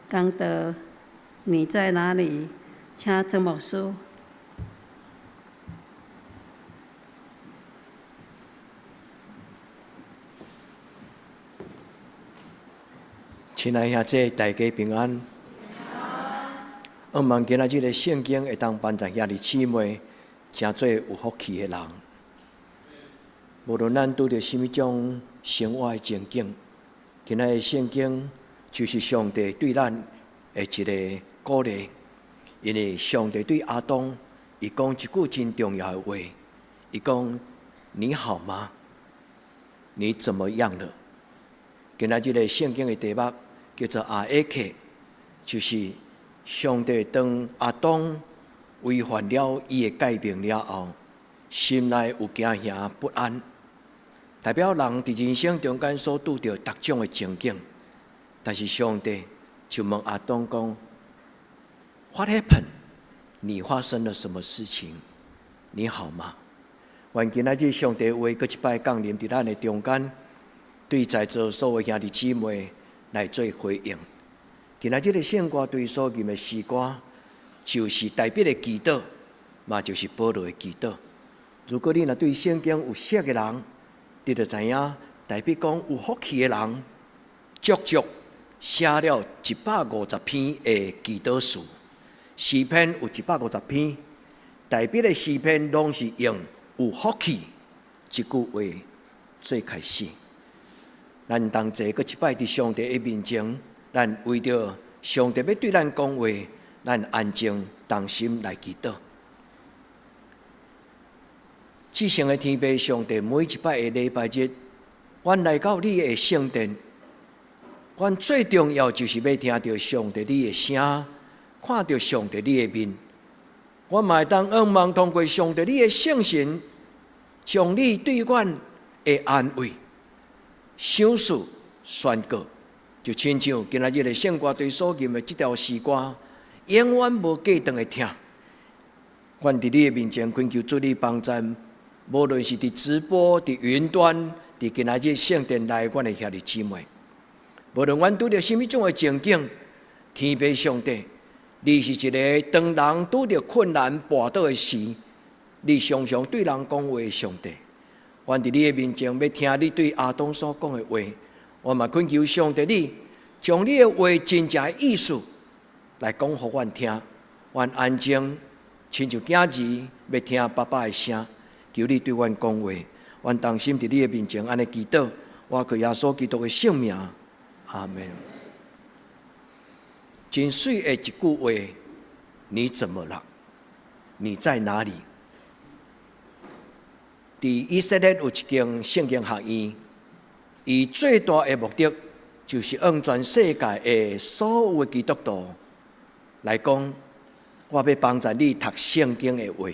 講道，你在哪裡？請曾牧師。親愛兄姊，大家平安。向望今仔日的聖經會當幫助兄弟姊妹，成做有福氣的人。無論咱拄著啥物種生活的情景，今仔日的聖經就是上帝對咱的一个鼓勵。因為上帝對亞當，伊講一句真重要的話，伊講：你好嗎？你怎麼樣了？今仔日的聖經的題目叫做阿克，就是上帝當亞當違反了伊的誡命了後，心內有驚嚇不安，代表人佇人生中間所拄著逐種的情景。但是上帝就問亞當講：What happened？你發生了什麼事情？你好嗎？願今仔日上帝話閣一擺降臨佇咱的中間，對在座所有兄弟姊妹來做回應。今仔日的聖歌隊所吟的詩歌，就是大衛的祈禱，嘛就是保羅的祈禱。如果你若對聖經有熟的人，你就知影大衛講有福氣的人，足足寫了150篇的祈禱詞。詩篇有150篇，大衛的詩篇攏是用有福氣這句話做開始。咱同齊閣一擺佇上帝的面前，咱為著上帝欲對咱講話，咱安靜同心來祈禱。至聖的天父上帝，每一擺的禮拜日，阮來到你的聖殿，阮最重要就是欲聽著上帝你的聲，看著上帝你的面。阮嘛會當向望通過上帝你的聖神，將你對阮的安慰、賞賜、宣告，就親像今仔日的聖歌隊所吟的這條詩歌，永遠無隔斷的聽。阮佇你的面前懇求主你幫贊，無論是佇直播、佇雲端、佇今仔日聖殿內，阮的兄弟姊妹，無論阮拄著啥物種的情景，天父上帝，你是一个當人拄著困難跋倒的時，你常常對人講話的上帝。阮佇你的面前欲聽你對亞當所講的話，我嘛懇求上帝你將你的話真正的意思來講予阮聽。阮安靜，親像囝兒欲聽爸爸的聲，求你對阮講話。阮同心佇你的面前按呢祈禱，我靠耶穌基督的聖名，阿們。真媠的一句話，你怎麼了？你在哪裡？佇以色列有一間聖經學院，伊最大的目的就是向全世界的所有的基督徒來講，我欲幫助你讀聖經的話，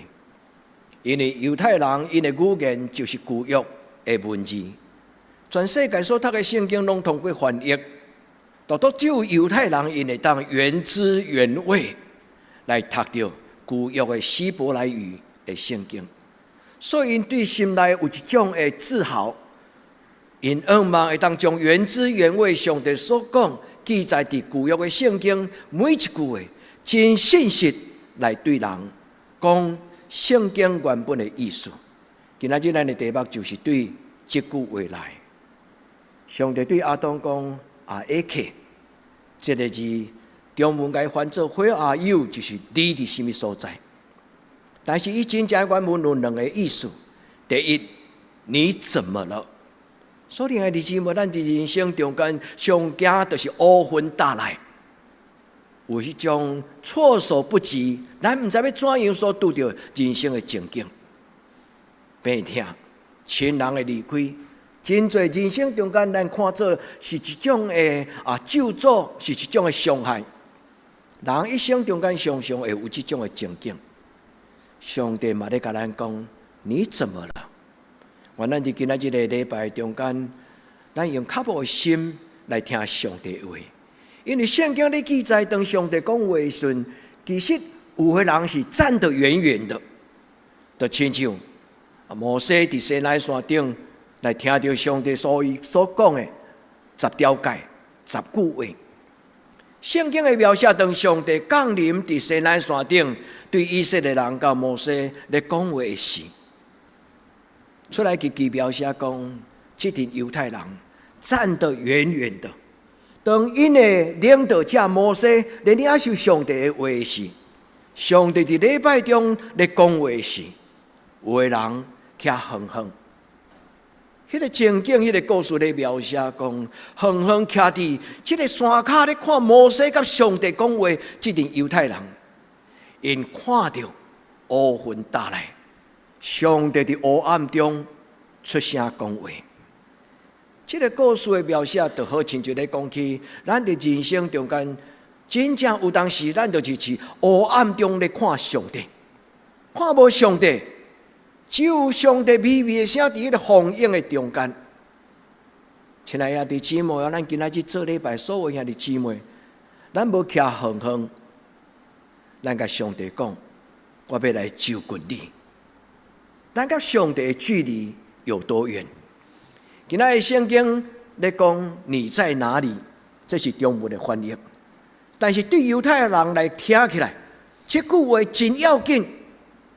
因為猶太人𪜶的語言就是舊約的文字，全世界所讀的聖經攏通過翻譯，獨獨只有猶太人𪜶會當原汁原味來讀著舊約的希伯來語的聖經。所以，𪜶對心內有一種的自豪，𪜶向望會當將原汁原味上帝所講記載佇舊約的聖經每一句話，真信實來對人講聖經原本的意思。今仔日咱的題目就是對這句話來。上帝對亞當講：阿克，這个字中文共翻做 Where are you？就是你佇啥物所在？但是伊真正原文有兩个意思。第一，你怎麼了？所以，兄弟姊妹，咱佇人生中間上驚就是烏雲罩來，有彼種措手不及，咱毋知欲怎樣所拄著人生的情景，病痛、親人的離開，真濟人生中間，咱看做是一種的咒詛，是一種的傷害。人一生中間常常會有這種的情景。上帝嘛咧共咱講：你怎麼了？願咱佇今仔這个禮拜中間，咱用較無的心來聽上帝話，因為聖經咧記載，當上帝講話的時陣，其實有的人是站得遠遠的，就親像摩西佇西奈山頂來聽著上帝所伊所講的十條誡、十句話。聖經的描寫，當上帝降臨佇西奈山頂，對以色列人佮摩西咧講話時，出埃及記描寫講，這群猶太人站得遠遠的。當𪜶的領導者摩西咧領受上帝的話時，上帝佇禮拜中咧講話時，有的人徛遠遠。彼個情景，彼個故事咧描寫講，遠遠徛佇這个山跤咧看摩西佮上帝講話，這群猶太人，𪜶看著烏雲罩來，上帝佇烏暗中出聲講話。這个故事的描寫，就好親像咧講起，咱佇人生中間，真正有當時，咱就是佇烏暗中咧看上帝，看無上帝。只有上帝微微的聲佇彼个風湧的中間。親愛的兄弟姊妹，咱今仔日做禮拜，所有兄弟姊妹，咱無徛遠遠，咱共上帝講，我欲來就近你。咱佮上帝的距離有多遠？今仔日聖經咧講你在哪裡？這是中文的翻譯。但是對猶太人來聽起來，這句話真要緊。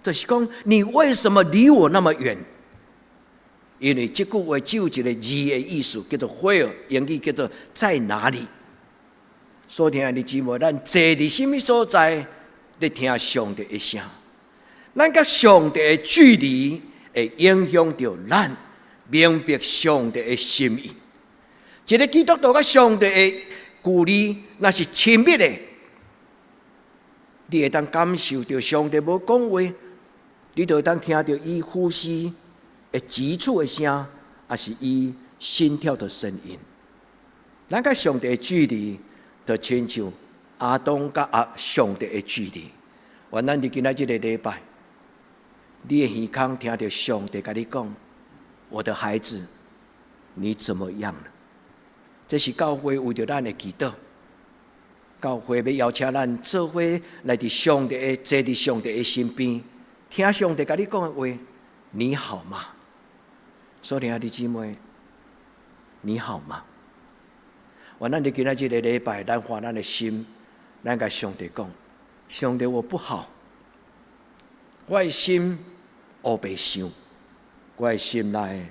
就是講，你為什麼離我那麼遠？因為這句話只有一個字的意思，叫做 “where”，英語叫做在哪裡。所以兄弟姊妹，咱坐佇啥物所在，咧聽上帝的聲。咱佮上帝的距離會影響著咱明白上帝的心意。一個基督徒佮上帝的距離，若是親密的，你會當感受著上帝無講話，你就會當聽著伊呼吸的急促的聲，抑是伊心跳的聲音。咱佮上帝的距離，就親像亞當佮阿上帝的距離。願咱佇今仔這個禮拜，你的耳孔聽著上帝共你講：“我的孩子，你怎麼樣了？”這是教會為著咱的祈禱，教會欲邀請咱做伙來佇上帝的坐佇上帝的身邊，聽上帝共你講的話，你好嗎？所以兄弟姊妹，你好嗎？願咱佇今仔這個禮拜，咱花咱的心，咱共上帝講：上帝，我不好，我的心烏白想，我的心內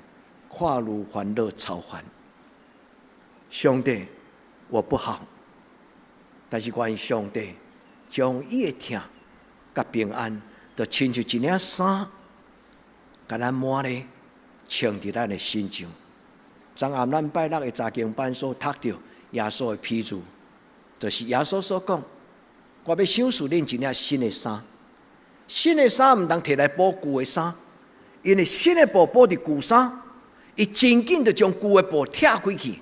掛慮煩惱操煩。上帝，我不好，但是願上帝將伊的疼佮平安，就親像一領衫，共咱抹咧，穿佇咱的身上。昨暗咱拜六的查經班所讀著耶穌的譬喻，就是耶穌所講：我欲賞賜恁一領新的衫，新的衫毋通提來補舊的衫，因為新的布補佇舊衫，伊真緊就將舊的布拆開去。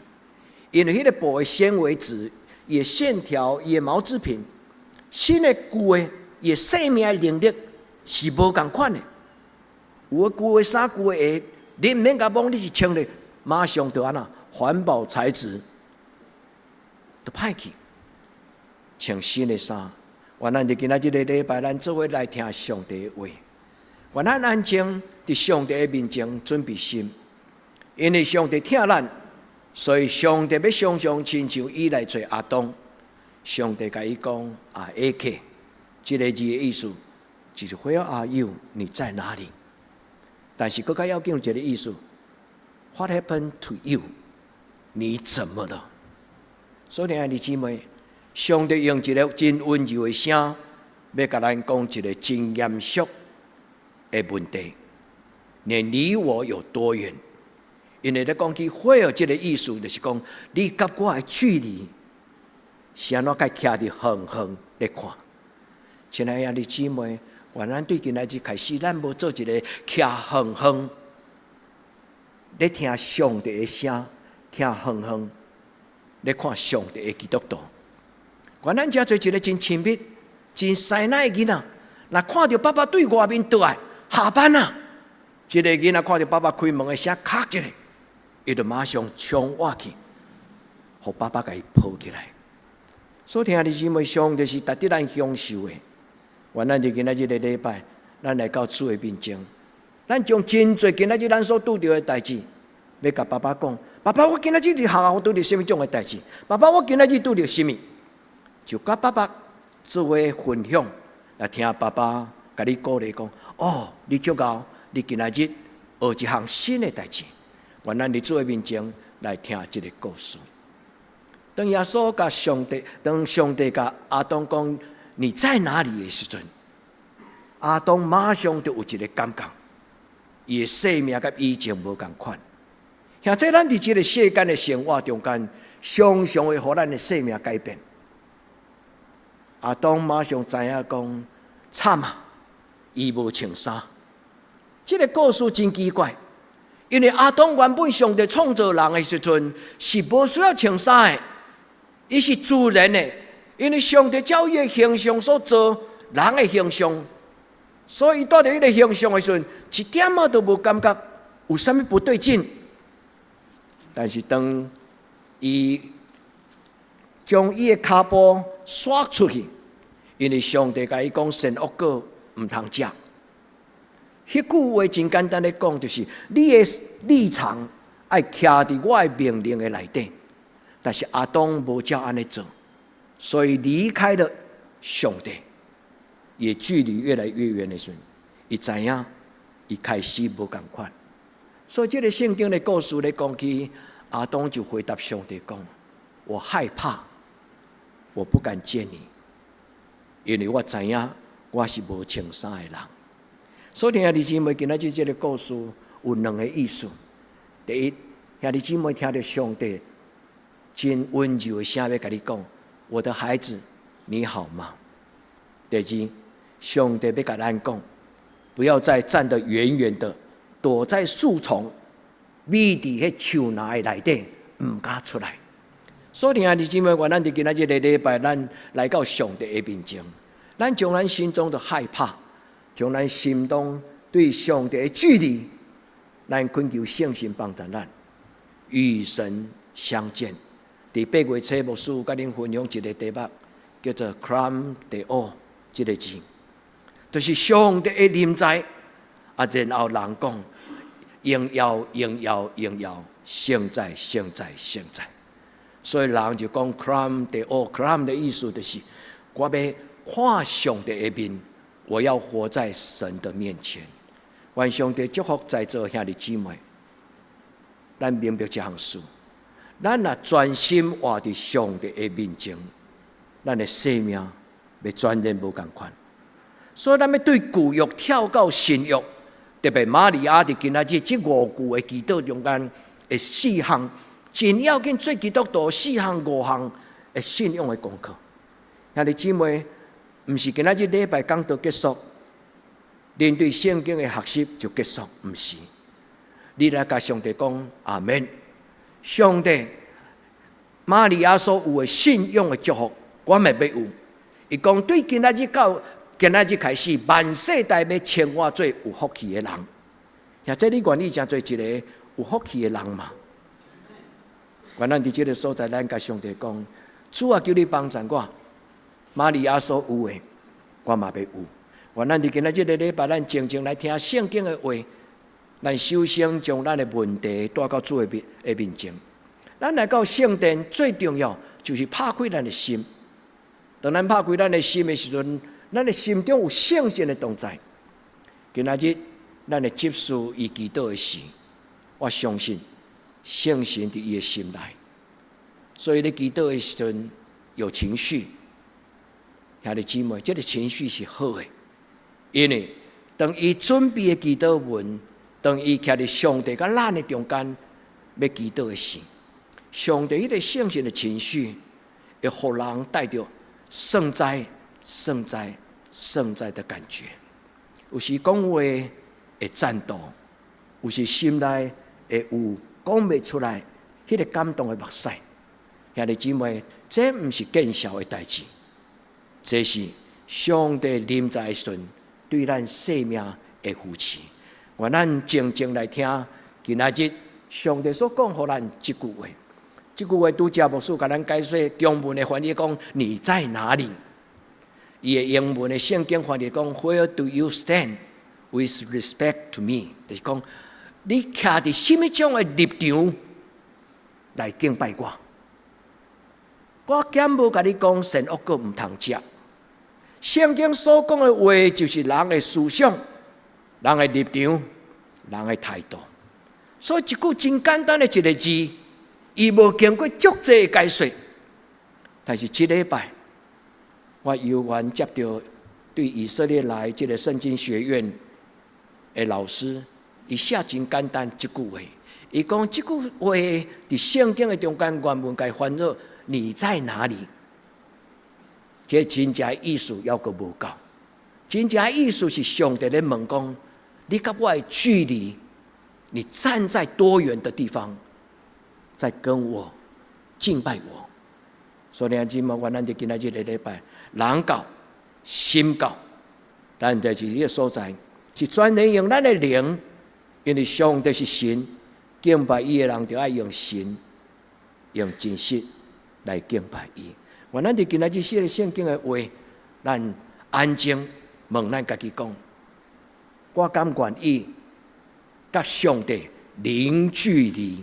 因為彼个布的纖維質、伊的線條、伊的毛織品，新的舊的，伊的生命的能力是無仝款的。有的舊的衫、舊的鞋，你毋免共摸，你一穿咧，馬上就按怎環保材質就歹去。穿新的衫，願咱佇今仔這個禮拜，咱做伙來聽上帝的話。願咱安靜佇上帝的面前準備心，因為上帝疼咱。所以上帝欲常常親像伊來找亞當，上帝共伊講啊，A K，這个字的意思就是 Where are you？你在哪裡？但是閣較要緊一個意思，What happened to you？你怎麼了？所以兄弟姊妹，上帝用一個真溫柔的聲，欲共咱講一個真嚴肅的問題：你離我有多遠？因為咧講起 where 這個意思，就是講你佮我的距離是按怎共徛佇遠遠咧看。親愛的兄弟姊妹，願咱對今仔日開始，咱無做一個徛遠遠咧聽上帝的聲，徛遠遠咧看上帝的基督徒。願咱遮做一個真親密、真師奶的囡仔，若看著爸爸對外面倒來下班啊，這個囡仔看著爸爸開門的聲，咔一下，伊就馬上衝倚去，予爸爸共伊抱起來。所以兄弟姊妹，上帝是值得咱享受的。願咱佇今仔這個禮拜，咱來到主的面前，咱將真濟今仔日咱所拄著的代誌，欲共爸爸講：爸爸，我今仔日佇學校拄著啥物種的代誌？爸爸，我今仔日拄著啥物？就佮爸爸做伙分享，來聽爸爸共你鼓勵講：哦，你足𠢕，你今仔日學一項新的代誌。願咱佇主的面前來聽這个故事。當耶穌共上帝，當上帝共亞當講你在哪裡的時陣，亞當馬上就有一个感覺，伊的生命佮以前無仝款。現在咱佇這个世間的生活中間，常常會予咱的生命改變。亞當馬上知影講，慘啊！伊無穿衫。這个故事真奇怪，因為亞當原本上帝創造人的時陣是無需要穿衫的，伊是自然的，因為上帝照伊的形象所造人的形象，所以伊帶著彼个形象的時陣，一點仔都無感覺有啥物不對勁。但是當伊將伊的跤步徙出去，因為上帝共伊講善惡果毋通食。彼句話真簡單的講，就是你的立場愛徛佇我的命令的內底。但是亞當無照按呢做，所以離開了上帝，伊距離越來越遠的時陣，伊知影伊開始無仝款。所以這个聖經的故事咧講起，亞當就回答上帝講：我害怕，我不敢見你，因為我知影我是無穿衫的人。所以兄弟姊妹，今仔日這个故事有兩个意思。第一，兄弟姊妹聽著上帝真溫柔的聲欲共你講：我的孩子，你好嗎？第二，上帝欲共咱講，不要再站得遠遠的，躲在樹叢，覕佇彼樹林的內底，毋敢出來。所以兄弟姊妹，願咱佇今仔這个禮拜，咱來到上帝的面前，咱將咱心中的害怕，將咱心中對上帝的距離，咱懇求聖神幫助咱與神相見。佇8月初，牧師佮恁分享一个題目，叫做 “Coram Deo” 這个字，就是上帝的臨在。啊，然後人講榮耀、榮耀、榮耀，聖哉、聖哉、聖哉。所以人就講 “Coram Deo”，“Coram” 的意思就是我欲看上帝的面，我要活在神的面前。願上帝祝福在座兄弟姊妹，咱明白這項事。咱若專心活佇上帝的面前，咱的生命欲全然無仝款。所以，咱欲對舊約跳到新約，特別瑪利亞佇今仔日這五句的祈禱中間的四項，真要緊做基督徒四項五項的信仰的功課。兄弟姊妹，毋是今仔日禮拜講道結束，恁對聖經的學習就結束，毋是。你來共上帝講阿門。上帝，瑪利亞所有的信仰的祝福，我嘛欲有。伊講對今仔日到今仔日開始，萬世代欲稱我做有福氣的人。或者你願意成做一个有福氣的人嗎？願咱佇這个所在，咱共上帝講：主啊，求你幫助我。瑪利亞所有的，我嘛欲有。願咱佇今仔這个禮拜，咱靜靜來聽聖經的話。咱首先將咱的問題帶到主的面前。咱來到聖殿最重要就是拍開咱的心。當咱拍開咱的心的時陣，咱的心中有聖神的同在。今仔日咱的執事伊祈禱的時，我相信聖神佇伊的心內。所以咧祈禱的時陣有情緒，兄弟姊妹，這个情緒是好的，因為當伊準備的祈禱文，當伊徛佇上帝佮咱的中間欲祈禱的時，上帝彼个聖神的情緒，會予人帶著聖哉、聖哉、聖哉的感覺。有時講話會顫抖，有時心內會有講袂出來彼个感動的目屎。兄弟姊妹，這毋是見笑的代誌，這是上帝臨在的時陣對咱生命的扶持。願咱靜靜來聽今仔日上帝所講予咱這句話。這句話拄才牧師共咱解說中文的翻譯講：你在哪裡？伊的英文的聖經翻譯講：Where do you stand with respect to me？就是講你徛佇啥物種的立場來敬拜我？我敢無共你講善惡果毋通食？聖經所講的話就是人的思想、人的立場、人的態度。所以一句真簡單的一个字，伊無經過足濟解說。但是這禮拜，我有緣接著對以色列來這个聖經學院的老師，伊寫真簡單一句話，伊講這句話佇聖經的中間原文共翻做“你在哪裡”？這真正意思猶閣無夠，真正意思是上帝咧問講：你佮我的距離，你站在多遠的地方，在跟我敬拜我？所以，姊妹，願咱佇今仔日個禮拜，人到心到，咱就是這个所在，是專門用咱的靈，因為上帝是神，敬拜伊的人就愛用神，用真實來敬拜伊。願咱佇今仔日四个聖經的話，咱安靜問咱家己講：我敢願意佮上帝零距離？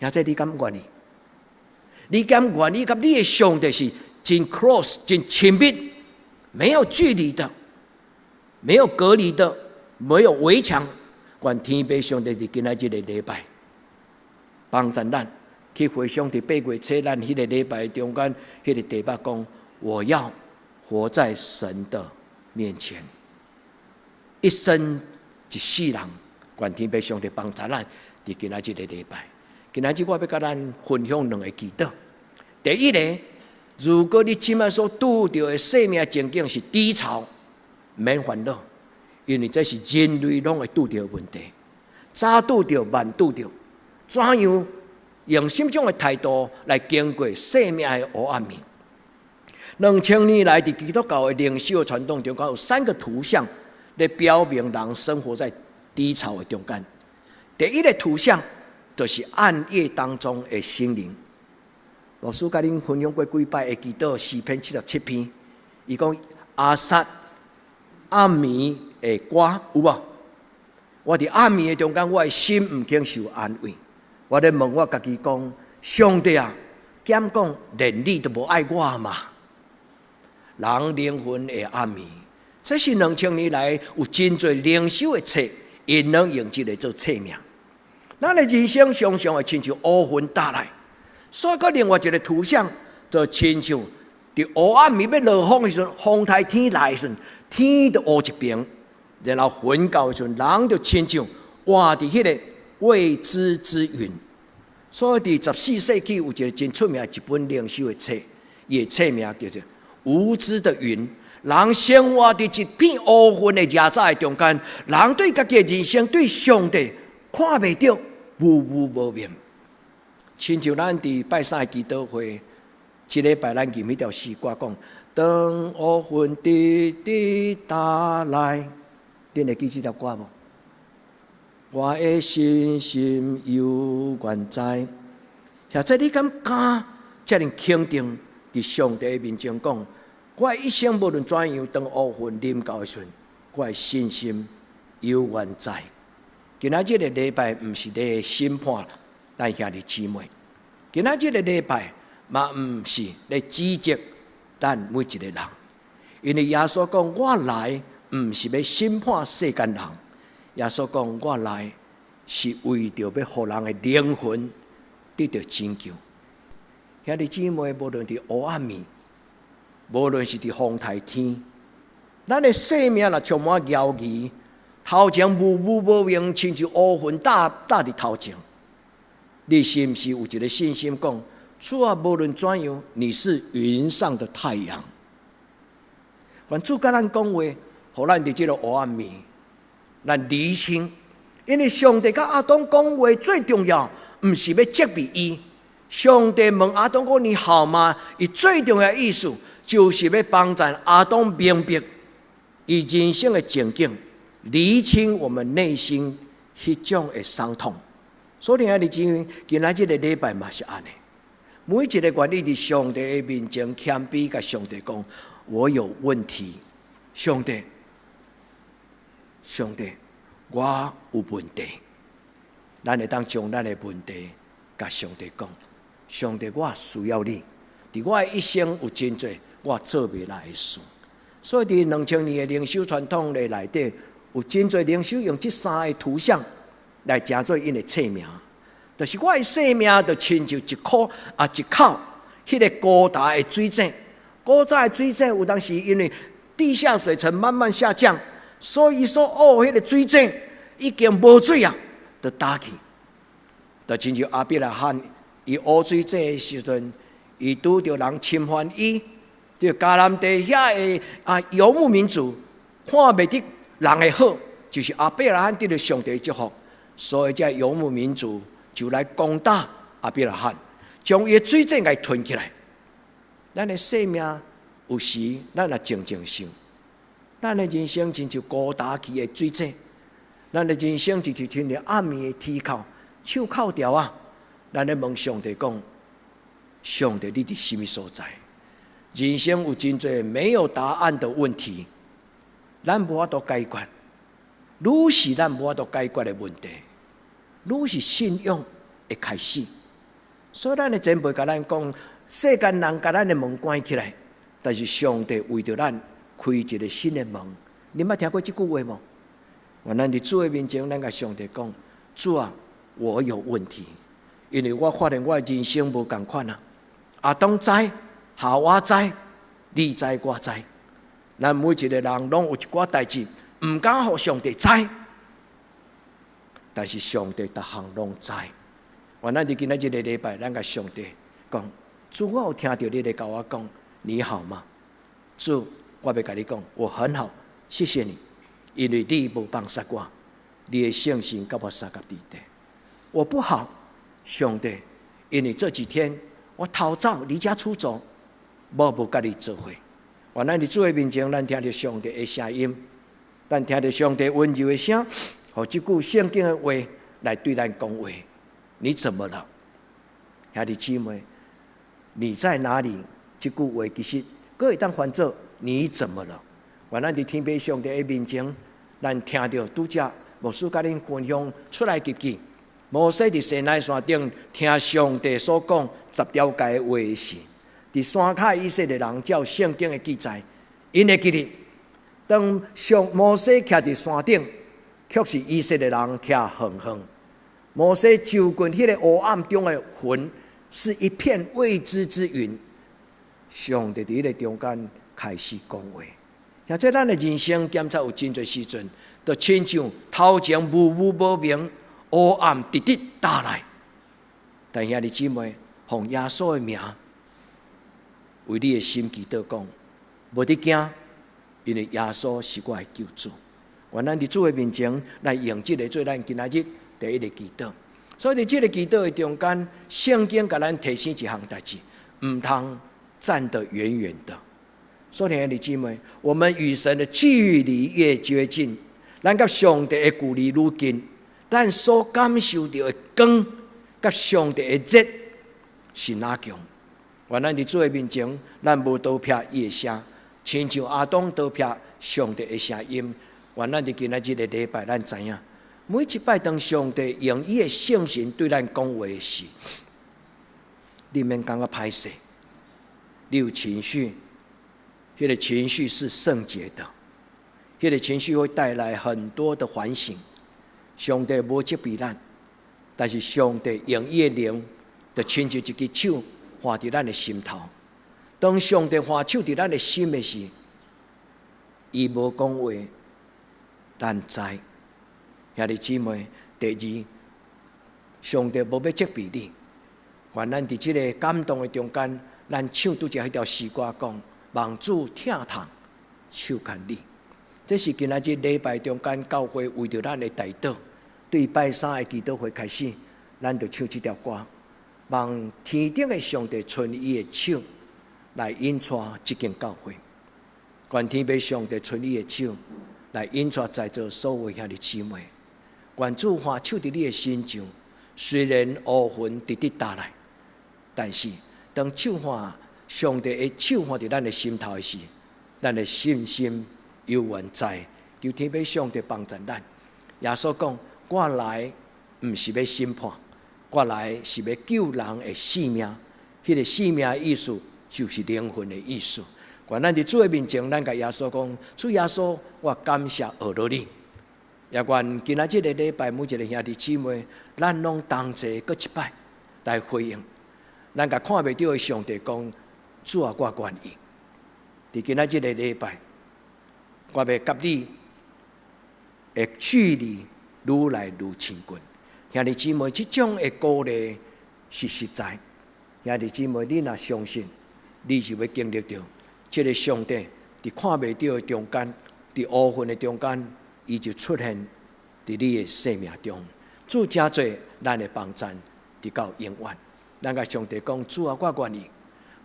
或者你敢願意？你敢願意佮你的上帝是真 close、真親密，沒有距離的，沒有隔離的，沒有圍牆。願天父上帝佇今仔日個禮拜，幫助咱去回想佇8月初咱彼个禮拜中間，彼个題目講：我要活在神的面前，一生一世人。願天父上帝幫助咱佇今仔日個禮拜。今仔日我欲佮咱分享兩個祈禱。第一个，如果你這擺所拄著的生命情景是低潮，毋免煩惱，因為這是人類攏會拄著的問題。早拄著，慢拄著，怎樣用什種的態度來經過生命的黑暗暝？2000年來，佇基督教的靈修傳統中間，有三個圖像來表明人生活在低潮的中間。第一个圖像就是暗夜當中的星靈。牧師共恁分享過幾擺會祈禱詩篇77篇，伊講亞薩暗暝的歌有無？我佇暗暝的中間，我的心毋肯受安慰。我咧問我家己講：上帝啊，敢講連你都無愛我嗎？人靈魂的暗暝，這是2000年來有真濟靈修的冊，𪜶攏用這个做冊名。咱的人生常常會親像烏雲罩來，所以閣另外一个圖像，就親像佇烏暗暝欲落風的時陣，風颱天來的時陣，天就烏一爿，然後雲到的時陣，人就親像活佇彼个未知之雲。所以佇14世紀有一个真出名的一本靈修的冊，伊的冊名叫做《無知的雲》。人生活佇一片烏雲的遮罩的中間，人對家己的人生、對上帝看袂著，模糊無明。親像咱佇拜三的祈禱會，這禮拜咱吟彼條詩歌講：當烏雲直直罩來，恁會記這條歌無？我的信心猶原在。或者你敢敢遮爾肯定，佇上帝面前講，我的一生無論怎樣，當烏雲臨到的時陣，我的信心猶原在。今仔這个禮拜毋是咧審判咱兄弟姊妹，今仔這个禮拜嘛毋是咧指責咱每一个人，因為耶穌講我來毋是欲審判世間人，耶穌講我來是為著欲予人的靈魂得著拯救。兄弟姊妹，無論佇黑暗暝，無論是佇風颱天，咱的生命若充滿猶疑，頭前模糊無明，親像烏雲罩罩佇頭前。你是毋是有一个信心講，主啊，無論怎樣，你是雲上的太陽。願主佮咱講話，予咱佇這个黑暗暝，咱釐清，因為上帝佮亞當講話最重要，毋是欲責備伊。上帝問亞當講：你好嗎？伊最重要的意思，就是欲幫助亞當明白伊人生的情景，釐清我們內心彼種的傷痛。所以，兄弟姊妹，今仔這个禮拜嘛是按呢。每一个願意佇上帝的面前謙卑，共上帝講：我有問題，上帝，上帝，我有問題。咱會當將咱的問題共上帝講，上帝，我需要你。佇我的一生有真濟我做袂來的事。所以佇2000年的靈修傳統的內底，有真濟靈修用這三个圖像來成做𪜶的冊名，就是我的生命就親像一箍啊一口彼个高焦的水井，古早的水井有當時因為地下水層慢慢下降，所以說哦，彼个水井已經無水啊，就焦去。就親像亞伯拉罕伊挖水井的時陣，伊拄著人侵犯伊，就迦南地遐的啊游牧民族看袂得人的好，就是亞伯拉罕得著上帝祝福，所以這游牧民族就來攻打亞伯拉罕，將伊的水井共吞起來。咱的生命有時，咱若靜靜想，咱的人生親像高焦去的水井，咱的人生就是親像暗暝的天哭，手銬條仔！咱咧問上帝講：上帝，你佇啥物所在？人生有真濟沒有答案的問題，咱無法度解決。愈是咱無法度解決的問題，愈是信仰的開始。所以咱的前輩共咱講，世間人共咱的門關起來，但是上帝為著咱開一个新的門。你捌聽過這句話無？願咱佇主的面前，咱共上帝講：主啊，我有問題，因為我發現我的人生無仝款啊。亞當知，夏娃知，你知我知，咱每一个人攏有一寡代誌，毋敢予上帝知，但是上帝逐項攏知。願咱佇今仔這个禮拜，咱共上帝講：主，我有聽著你咧共我講，你好嗎？主，我欲共你講，我很好，謝謝你，因為你無放殺我，你的聖神佮我相佮佇底。我不好，上帝，因為這幾天我逃走，離家出走，我無佮你做伙。願咱佇主的面前，咱聽著上帝的聲音，咱聽著上帝溫柔的聲，予這句聖經的話來對咱講話。你怎麼了？兄弟姊妹，你在哪裡？這句話其實閣會當翻做你怎麼了？願咱佇天父上帝的面前，咱聽著拄才牧師共恁分享出埃及記，摩西佇西奈山頂聽上帝所講十條誡的話時，佇山跤以色列人照聖經的記載，𪜶會記得當上摩西徛佇山頂，卻是以色列人徛遠遠。摩西就近彼个黑暗中的雲，是一片未知之雲。上帝佇彼个中間開始講話。或者咱的人生檢查有真濟時陣，就親像頭前霧霧無明、黑暗直直打來。但兄弟姊妹，奉耶穌的名，為你的心祈禱講，無得驚，因為耶穌是我的救主。願咱佇主的面前來用這个做咱今仔日第一个祈禱。所以佇這个祈禱的中間，聖經共咱提醒一項代誌，毋通站得遠遠的。所以兄弟姊妹，我們與神的距離越接近，咱佮上帝的距離愈近，咱所感受著的光，佮上帝的熱是若強。願咱佇主的面前，咱無逃避伊的聲，親像亞當逃避上帝的聲音。願咱佇今仔這个禮拜，咱知影，每一擺當上帝用伊的聖神對咱講話時，你免感覺歹勢，你有情緒，彼个情緒是聖潔的，彼个情緒會帶來很多的反省。上帝無責備咱，但是上帝用伊的靈，就親像一支手按佇咱的心頭。當上帝按手佇咱的心的時，伊無講話，咱知。兄弟姊妹，第二，上帝無欲責備你，願咱佇這个感動的中間，咱唱拄才彼條詩歌講，望主疼痛，手牽你。這是今仔日禮拜中間教會為著咱的代禱，對拜三的祈禱會開始，咱就唱這條歌，望天頂的上帝伸伊的手來引帶這間教會，願天父上帝伸伊的手來引帶在座所有兄弟姊妹。願主按手佇你的身上，雖然烏雲直直打來，但是當手按上帝的手按佇咱的心頭的時，咱的信心猶原在，求天父上帝幫助咱。耶穌講：我來毋是欲審判，我來是欲救人的性命。彼个性命的意思就是靈魂的意思。願咱佇主的面前，咱共耶穌講：主耶穌，我感謝學著你。也願今仔這個禮拜每一个兄弟姊妹，咱攏同齊閣一擺來回應。咱共看袂著的上帝講：主啊，我願意。佇今仔這個禮拜，我欲佮你的距離愈來愈親近。兄弟姊妹，這種的鼓勵是實在。兄弟姊妹，你若相信，你就欲經歷著這个上帝佇看袂著的中間，佇烏雲的中間，伊就出現佇你的生命中。主成做咱的幫贊，直到永遠。咱共上帝講：主啊，我願意，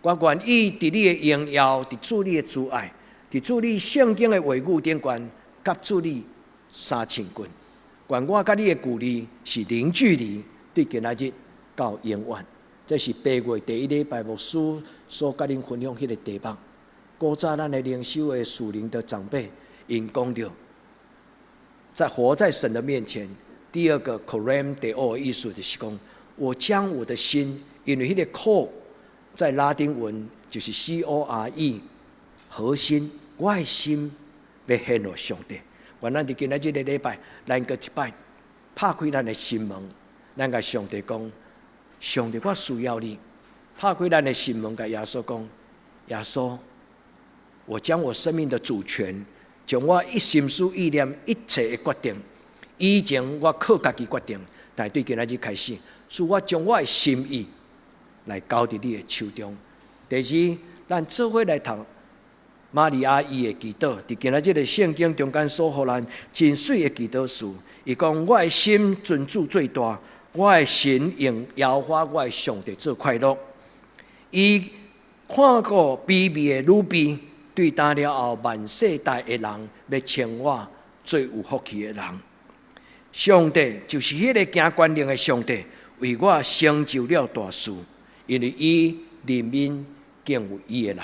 我願意佇你的榮耀，佇主你的慈愛，佇主你聖經的話語頂懸，佮主你相親近。願我佮你的距離是零距離，對今仔日到永遠。這是8月第一禮拜牧師所佮恁分享彼个題目。古早咱的靈修的屬靈的長輩，𪜶講著，在活在神的面前。第二個 coram Deo 的意思就是講，我將我的心，因為彼个 core 在拉丁文就是 C O R E 核心，我的心欲獻予上帝。願咱佇今仔這个禮拜，咱閣一擺拍開咱的心門，咱共上帝講：上帝，我需要你。拍開咱的心門，共耶穌講：耶穌，我將我生命的主權，將我一心思意念一切的決定，以前我靠家己決定，但對今仔日開始，是我將我的心意來交佇你的手中。第二，咱做伙來讀瑪利亞伊的祈禱，佇今仔這个聖經中間所予咱真媠的祈禱詞，伊講：我的心尊主最大，我的神用耶和華我的上帝做快樂。伊看顧卑微的女婢，對今了後萬世代的人，欲稱我做有福氣的人。上帝就是彼个行權能的上帝，為我成就了大事，因為伊憐憫敬畏伊的人。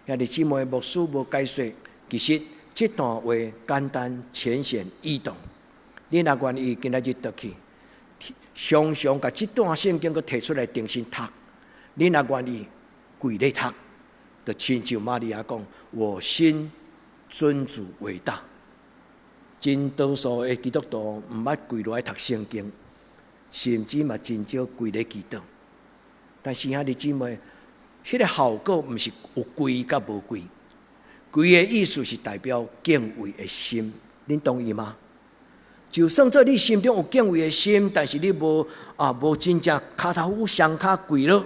兄弟姊妹，牧師無解說，其實這段話簡單淺顯易懂。你若願意今仔日轉去，常常共這段聖經閣提出來重新讀。你若願意跪咧讀，就親像瑪利亞講：我心尊主為大。真多數的基督徒毋捌跪落來讀聖經，甚至嘛真少跪咧祈禱。但是兄弟姊妹，彼个效果毋是有跪佮無跪，跪的意思是代表敬畏的心，恁同意嗎？就算做你心中有敬畏的心，但是你無啊無真正跤頭趺雙跤跪落，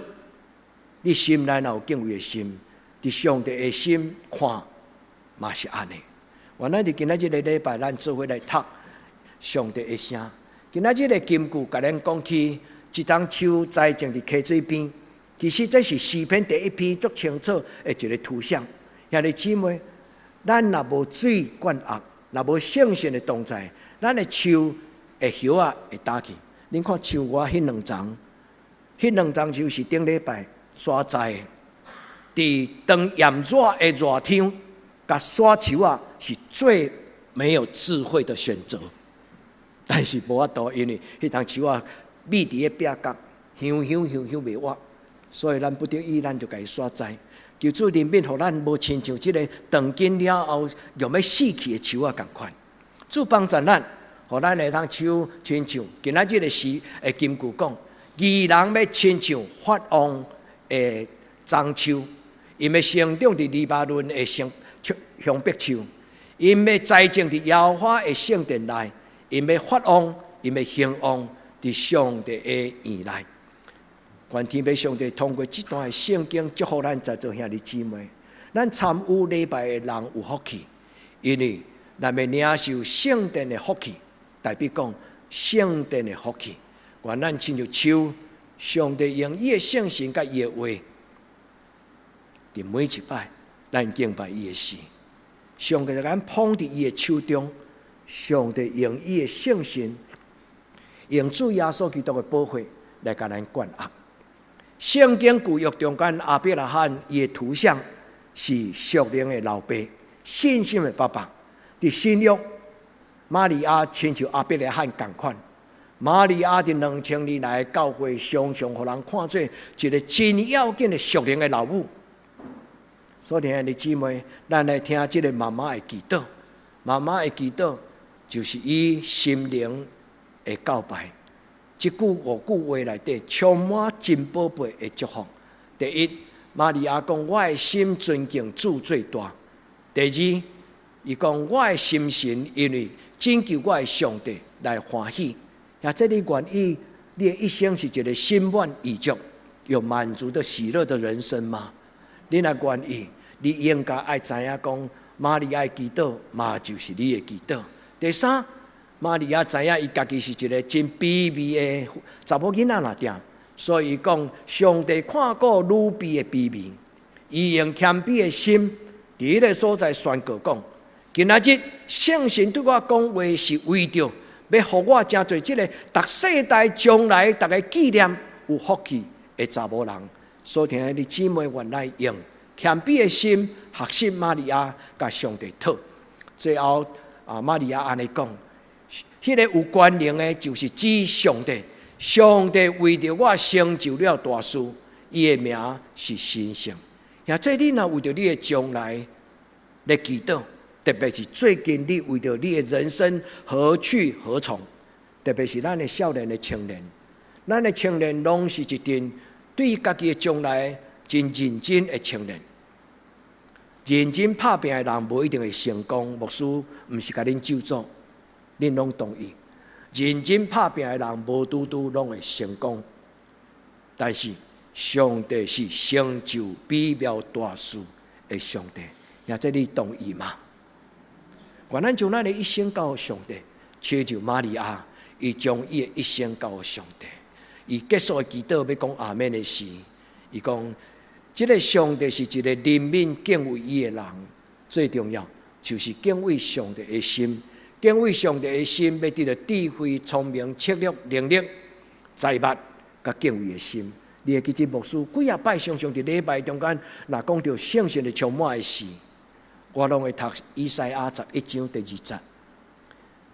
你心內若有敬畏的心，佇上帝的心看嘛是按呢。願咱佇今仔這个禮拜，咱做伙來讀上帝的聲。今仔這个金句，共咱講起一欉樹栽種佇溪水邊。其實這是詩篇第一篇足清楚的一个圖像。兄弟姊妹，咱若無水灌壓，若無聖神的同在，咱的樹的葉仔會焦去。恁看像我彼兩叢，彼兩叢樹是頂禮拜徙栽的。佇當炎熱的熱天，共徙樹仔是最沒有智慧的選擇。但是無法度，因為彼叢樹仔覕佇咧壁角，香香香香袂活。所以咱不得已，咱就共伊徙栽。求主憐憫，予咱無親像這个斷根了後欲欲死去的樹仔仝款。主幫助咱，予咱會當樹親像今仔這个時的金句講，義人欲親像發旺的樟樹，𪜶欲成長佇黎巴嫩的香香柏樹，𪜶欲栽種佇耶和華的聖殿內，𪜶欲發旺，𪜶欲興旺佇上帝的院內。願天父上帝通過這段的聖經祝福咱在座兄弟姊妹，咱參與禮拜的人有福氣，因為咱欲領受聖殿的福氣，代表講聖殿的福氣。願咱親像樹，上帝用伊的聖神佮伊的話，佇每一擺咱敬拜伊的時，上帝共咱捧佇伊的手中，上帝用伊的聖神，用主耶穌基督的寶血來共咱灌壓。聖經舊約中間，亞伯拉罕伊的圖像是屬靈的老爸，信心的爸爸。佇新約，瑪利亞親像亞伯拉罕仝款。瑪利亞佇2000年來教會，常常予人看做一个真要緊的屬靈的老母。所親愛的姊妹，咱來聽這个媽媽的祈禱。媽媽的祈禱就是伊心靈的告白。這句五句話內底充滿真寶貝的祝福。第一，瑪利亞講：我的心尊敬主最大。第二，伊講我的心神因為拯救我的上帝來歡喜。若這你願意，你的一生是一个心滿意足、有滿足的喜樂的人生嗎？你若願意，你應該愛知影講，瑪利亞的祈禱嘛就是你的祈禱。第三，瑪利亞知影伊家己是一个真卑微的查某囡仔爾定，所以講上帝看顧女婢的卑微，伊用謙卑的心佇彼个所在宣告講：今仔日聖神對我講話是為著欲予我成做這个逐世代將來逐家紀念有福氣的查某人。所親愛的姊妹，願來用謙卑的心學習瑪利亞，共上帝討。最後啊，瑪利亞按呢講：彼个有權能的，就是指上帝。上帝為著我成就了大事，伊的名是神聖。若這你若為著你的將來來祈禱，特別是最近你為著你的人生何去何從，特別是咱的少年的青年，咱的青年攏是一陣對家己的將來真認真的青年。認真拍拚的人無一定會成功，牧師毋是共恁咒詛，恁攏同意。認真拍拚的人無拄拄攏會成功，但是上帝是成就美妙大事的上帝，若這你同意嗎？願咱將咱的一生交予上帝，親像瑪利亞，伊將伊的一生交予上帝。伊結束的祈禱欲講阿們的時，伊講：這个上帝是一个憐憫敬畏伊的人，最重要就是敬畏上帝的心。敬畏上帝的心，欲得著智慧、聰明、策略、能力、財物，佮敬畏的心。你會記得牧師幾仔擺常常佇禮拜中間，若講著聖神的充滿的時，我攏會讀以賽亞11章第2節。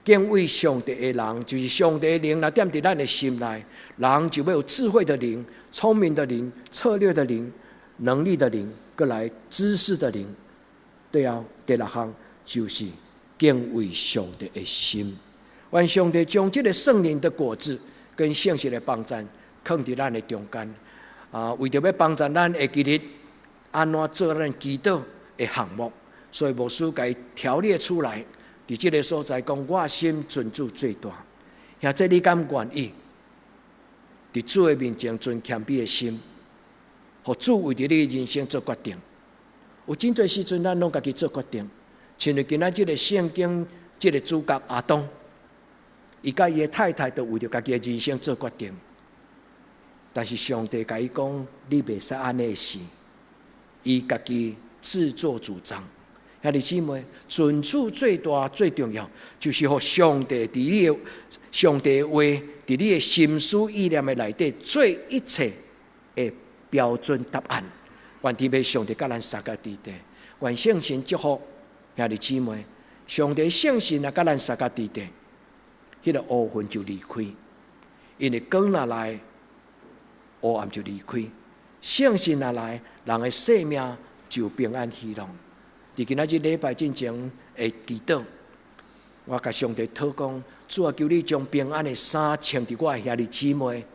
敬畏上帝的人，就是上帝的靈若踮佇咱的心內，人就欲有智慧的靈、聰明的靈、策略的靈、能力的靈，閣來知識的靈。對啊，第六項就是敬畏上帝的心。願上帝將這个聖靈的果子跟聖神的幫贊，囥佇咱的中間。啊，為著欲幫助咱會記得按怎做咱祈禱的項目，所以牧師共伊條列出來。佇這个所在講，我心尊主最大。兄弟你敢願意？佇主的面前存謙卑的心，予主為著你的人生做決定。有真濟時陣，咱攏家己做決定。親像今仔這个聖經這个主角亞當，伊佮伊的太太都為著家己的人生做決定。但是上帝共伊講，你袂使按呢時，伊家己自作主張。兄弟姊妹，尊主最大最重要，就是予上帝佇你的上帝話，佇你的心思意念的內底做一切的標準答案。願天父上帝佮咱相佮佇底，願聖神祝福兄弟姊妹。上帝聖神若佮咱相佮佇底，彼个烏雲就離開，因為光若來，烏暗就離開。聖神若來，人的生命就平安喜樂。佇今仔日禮拜進前的祈禱，我共上帝討講：主啊，求你將平安的衫穿佇我的兄弟姊妹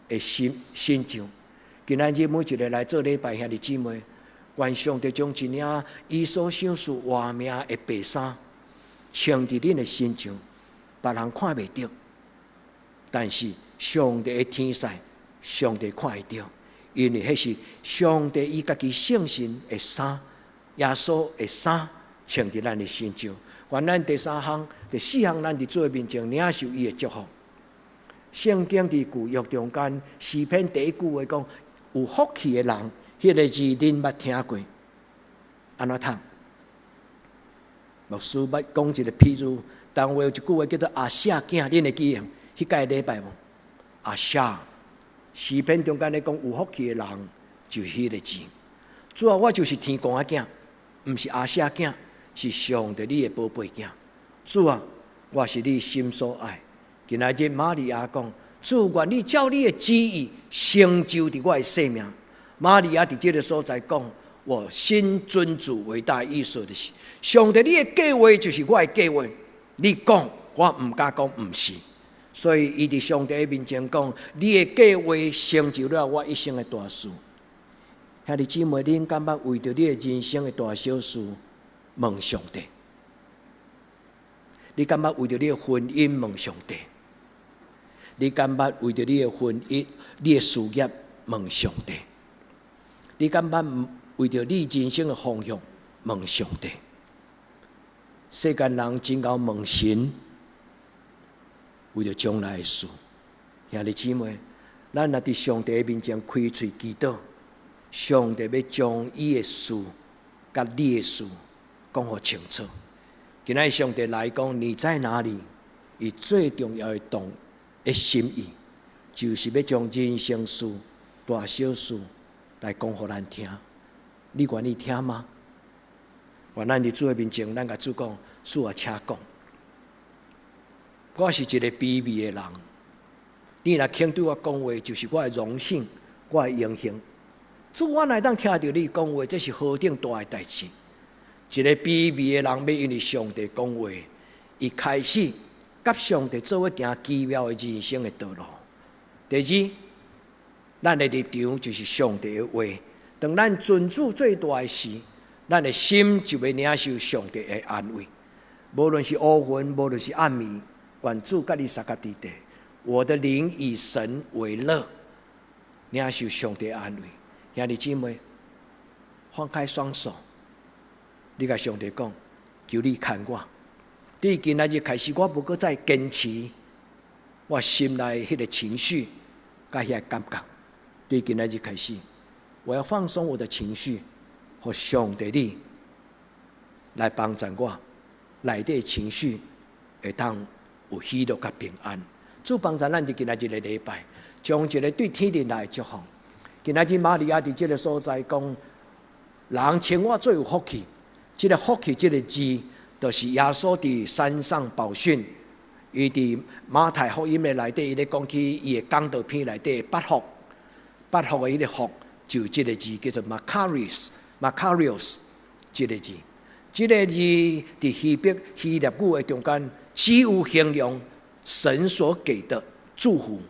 的心身上。今仔日每一个來做禮拜兄弟姊妹，願上帝將一領伊所賞賜活命的白衫穿佇恁的身上，別人看袂著，但是上帝的天使，上帝看會著，因為彼是上帝伊家己聖神的衫。耶穌的衫穿佇咱的身上，願咱第三項、第四項，咱佇主的面前領受伊的祝福。聖經佇舊約中間，詩篇第一句話講：有福氣的人，彼个字恁捌聽過？按怎讀？牧師捌講一个譬喻，台灣話有一句話叫做阿舍囝，恁會記得？彼屆禮拜無？阿舍，詩篇中間咧講有福氣的人，就彼个字。主啊，我就是天公仔囝。毋是阿舍囝，是上帝你的寶貝囝。主啊，我是你心所愛。今仔日瑪利亞講：主願你照你的旨意成就佇我的生命。瑪利亞佇這个所在講：我心尊主為大，意思就是上帝你的計劃就是我的計劃，你講我毋敢講毋是，所以伊佇上帝面前講，你的計劃成就了我一生的大事。兄弟姊妹，恁敢捌為著你的人生的大小事問上帝？你敢捌為著你的婚姻問上帝？你敢捌為著你的婚姻、你的事業問上帝？你敢捌為著你人生的方向問上帝？世間人真𠢕問神，為著將來的事。兄弟姊妹，咱若佇上帝面前開喙祈禱，上帝欲將伊的事佮你的事講予清楚。今仔日上帝來講，你在哪裡？伊最重要的動的心意，就是欲將人生事、大小事來講予咱聽。你願意聽嗎？願咱佇主的面前，咱共主講，主啊，請講。我是一個卑微的人，你若肯對我講話，就是我的榮幸，我的榮幸。主，我若會當聽著你講話，這是何等大的代誌！一個卑微的人，欲因為上帝講話，伊開始佮上帝做伙行奇妙的人生的道路。第二，咱的立場就是上帝的話。當咱尊主做大的時，咱的心就欲領受上帝的安慰。無論是烏雲，無論是暗暝，願主佮你相佮佇地。我的靈以神為樂，領受上帝安慰。兄弟姊妹，放開雙手，你共上帝講，求你牽我。對今仔日開始，我無閣再堅持我心內彼個情緒，佮彼個感覺。對今仔日開始，我要放鬆我的情緒，予上帝你來幫助我，內底情緒會當有喜樂佮平安。主幫助咱佇今仔日個禮拜，將一個對天頂來的祝福。今仔日瑪利亞佇這個所在講，人稱我做有福氣。這個福氣這個字，就是耶穌佇山上寶訓，伊佇馬太福音的內底，伊咧講起伊的講道篇內底八福，八福的彼個福，就這個字叫做 Makarios，Makarios 這個字，這個字佇希臘語的中間，只有形容神所給的祝福，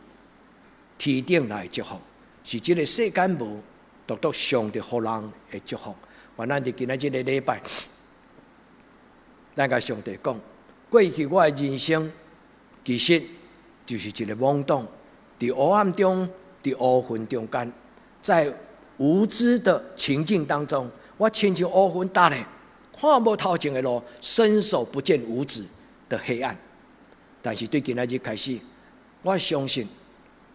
天頂來的祝福。是這個世間無，獨獨上帝予人的祝福。願咱佇今仔這個禮拜，咱共上帝講，過去我的人生其實就是一個懵懂，佇黑暗中，佇烏雲中間，在無知的情境當中，我親像烏雲罩咧，看無頭前的路，伸手不見五指的黑暗。但是對今仔日開始，我相信，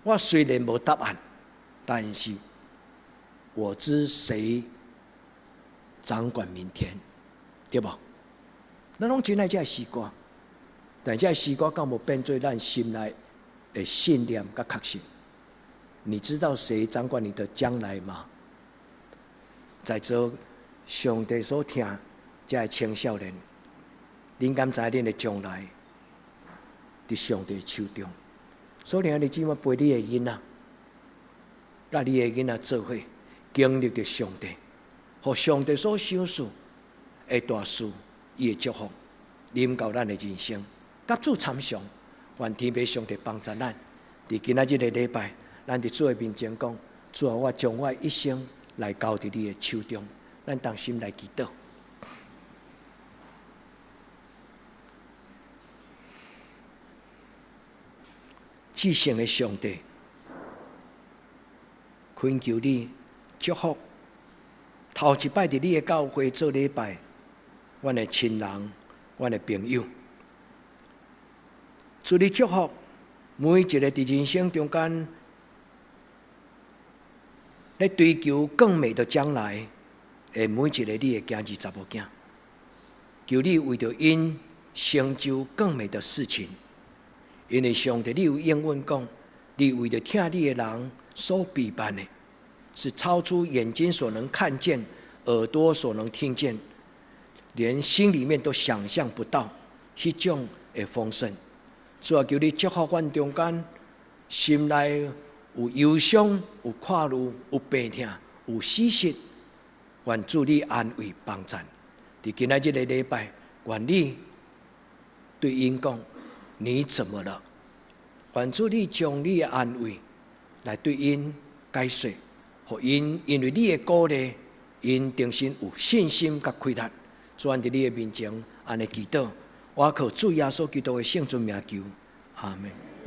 我雖然無答案，但是我知誰掌管明天，對無？咱攏真愛這詩歌，但這詩歌敢無變做咱心內的信念佮確信？你知道誰掌管你的將來嗎？在座上帝所疼這个青少年，恁敢知恁的將來佇上帝手中？所以你只管陪你的囡仔，佮你的囡仔做伙，經歷著上帝，予上帝所賞賜的大事，伊的祝福臨到咱的人生，佮主參詳，願天父上帝幫助咱。佇今仔日個禮拜，咱佇主的面前講：主啊，我將我一生來交佇你的手中。咱同心來祈禱。至聖的上帝，懇求你祝福頭一擺佇你的教會做禮拜，阮的親人、阮的朋友，主你祝福每一個佇人生中間咧追求更美的將來的每一個你的囝兒查某囝，求你為著𪜶成就更美的事情，因為上帝你有應允講，你為著疼你的人所備辦的，是超出眼睛所能看見、耳朵所能聽見，連心裡面都想象不到彼種的豐盛。主啊，求你祝福阮中間，心內有憂傷、有苦慮、有病痛、有死實、願主你安慰幫贊。佇今仔日个禮拜，願你對𪜶講：你怎麼了？願主你將你的安慰來對𪜶解說，予𪜶因為你的鼓勵，𪜶重新有信心佮氣力。主，阮佇你的面前按呢祈禱，我靠主耶穌基督的聖尊名求，阿門。